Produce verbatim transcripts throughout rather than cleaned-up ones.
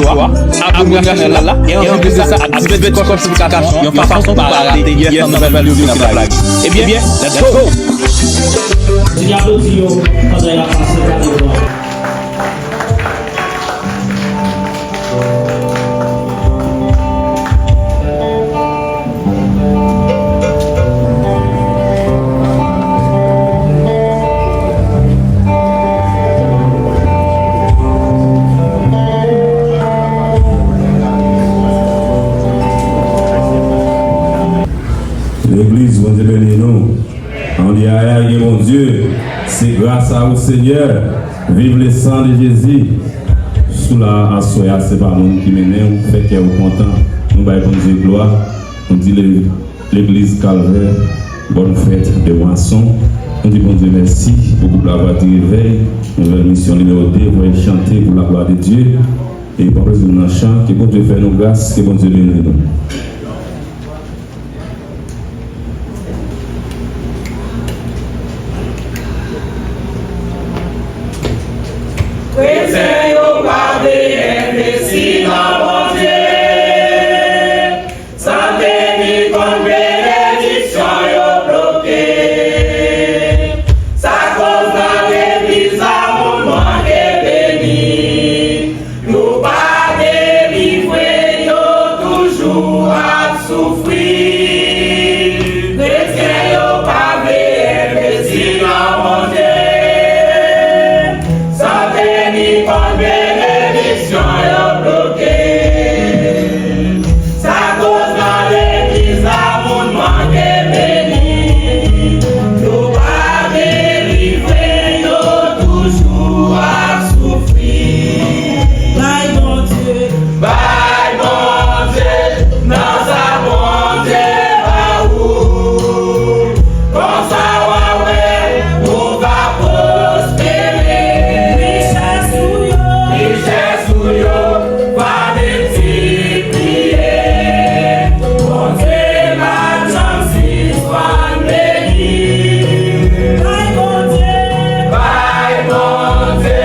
Abòne ak chanèl la, e anplis de sa, aktive ti klòch notifikasyon yon fason pou pa rate yès nouvèl videyo ki n ap lage. Ebyen, let's go! Ti aplodi yo pandan y ap pase gade bò. Legliz, Bondye beni nou. Ann di ayay gen Bondye. Se gras a ou, Senyè. Viv le sang de Jésus. Si w la aswè a, se pa moun ki mennen w, fè kè w kontan. Nou bay Bondye glwa. Nou di le, legliz Kalvè, bonne fête de moisson. Nou di Bondye mèsi pou gwoup Lavwa di Revèy, nouvèl misyon nimewo de, voye chante pou la glwa de Dye. E pran plezi nan chan, ke Bondye fè nou gras, ke Bondye beni nou. Kretyen yo pa vle envesti nan Bondye. Sante ni konn benediksyon yo bloke. Sa koz nan legliz la moun manke beni. Nou pa delivre, yo toujou ap soufri. Kretyen yo pa vle envesti nan Bondye. Sante ni konn benediksyon yo bloke. Sa koz nan legliz la moun manke beni. Nou pa delivre, yo toujou ap soufri. Bay Bondye, bay Bondye, nan sa Bondye ba ou. Konsa w a wè, ou va pwospere. Richès ou yo, richès ou yo va miltipliye. Bondye pa janm sispann beni. Bay Bondye, bay Bondye,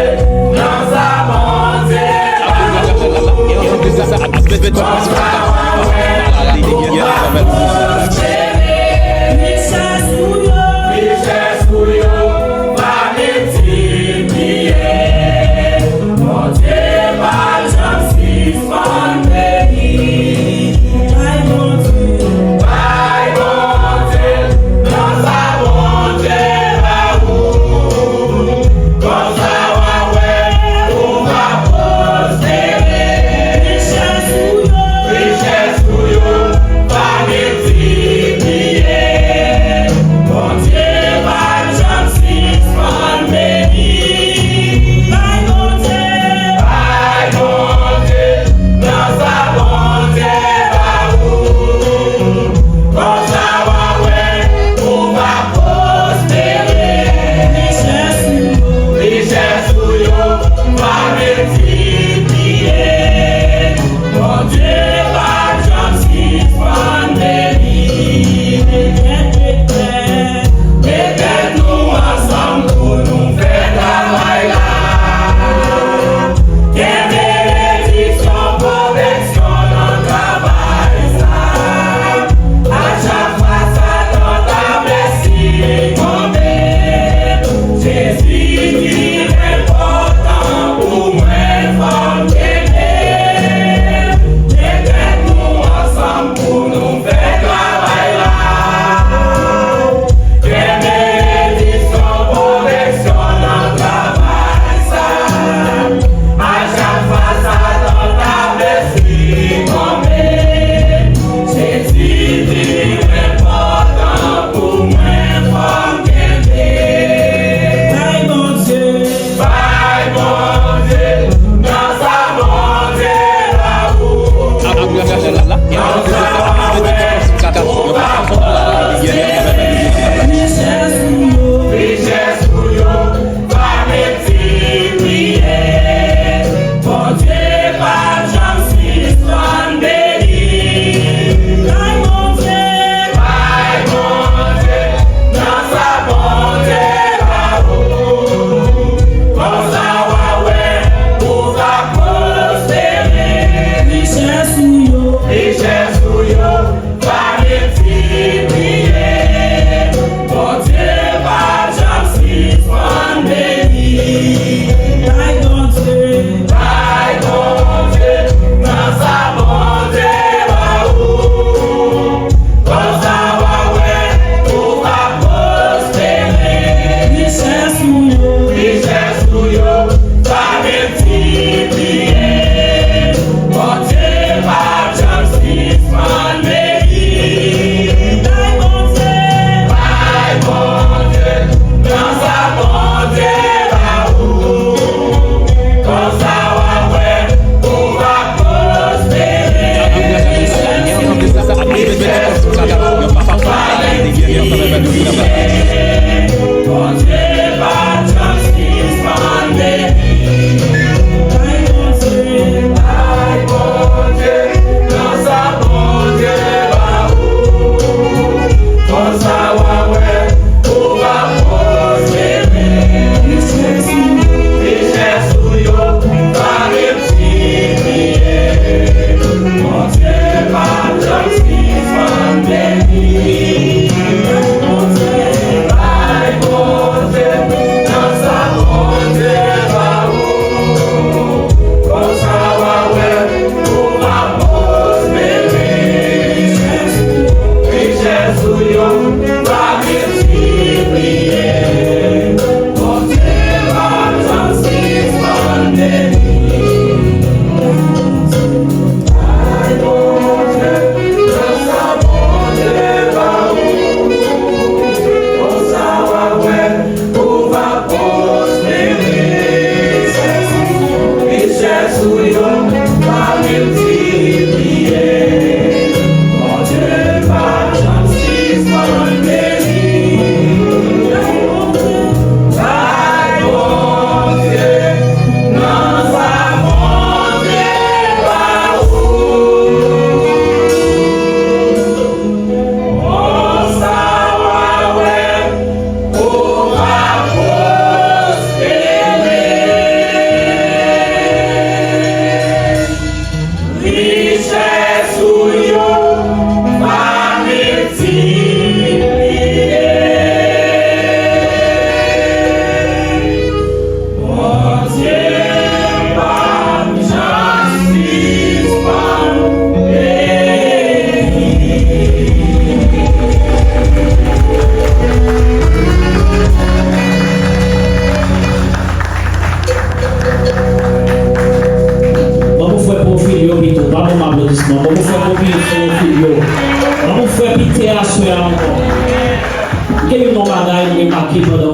nan sa Bondye ba ou. Konsa w a wè, ou va pwospere. Richès ou yo, richès ou yo va miltipliye. Bondye pa janm sispann beni. Bay Bondye, bay Bondye, nan sa Bondye ba ou. Konsa w a wè, ou va pwospere. Richès ou yo, richès ou yo va miltipliye.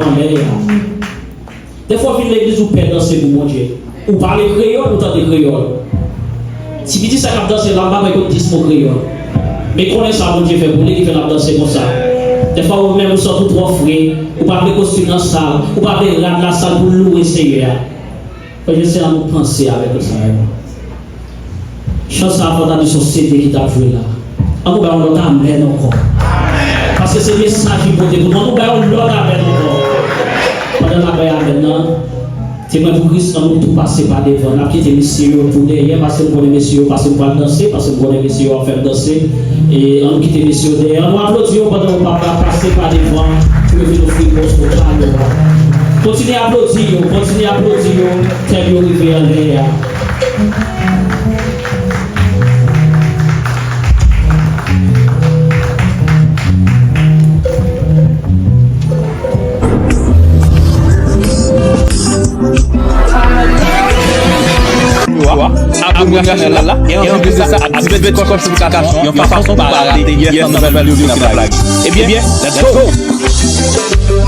anlè a. Dèfwa w vin legliz ou pè danse pou Bondye. Ou pale kreyòl, ou tande kreyòl. Ti piti sa k ap danse la, m pa kwè konn dis mo kreyòl. Men konnen sa Bondye fè pou li, ki fè l ap danse konsa. Dèfwa ou menm ou santi w twò fre, ou pa vle kostim nan sal, ou pa vle rad la sal pou l loure Seyè a. Frè Jocelyn, nou panse avèk nou sa yo. Chan sa a fò ta di se yon CD ki t ap jwe la. An nou bay yon lòt amèn ankò. Paske se mesaj li pote pou nou. An nou bay yon lòt amèn ankò. Pandan n ap bay amèn nan, Temwen pou Kris, an nou tou pase pa devan. N ap kite mesye yo pou dèyè, paske m konnen mesye yo pase m pral danse, paske m konnen mesye yo ap fè m danse. E an nou kite mesye yo dèyè. An nou aplodi yo pandan yo pa, pa pase pa devan pou yo vin ofri gospel pa yo a. Kontinye aplodi yo, kontinye aplodi yo, tèl yo rive anlè a. Abòne a chanèl la, e anplis de sa, aktive ti klòch notifikasyon yon fason pou pa rate yès nan nouvèl videyo ki n ap lage. Ebyen, let's go!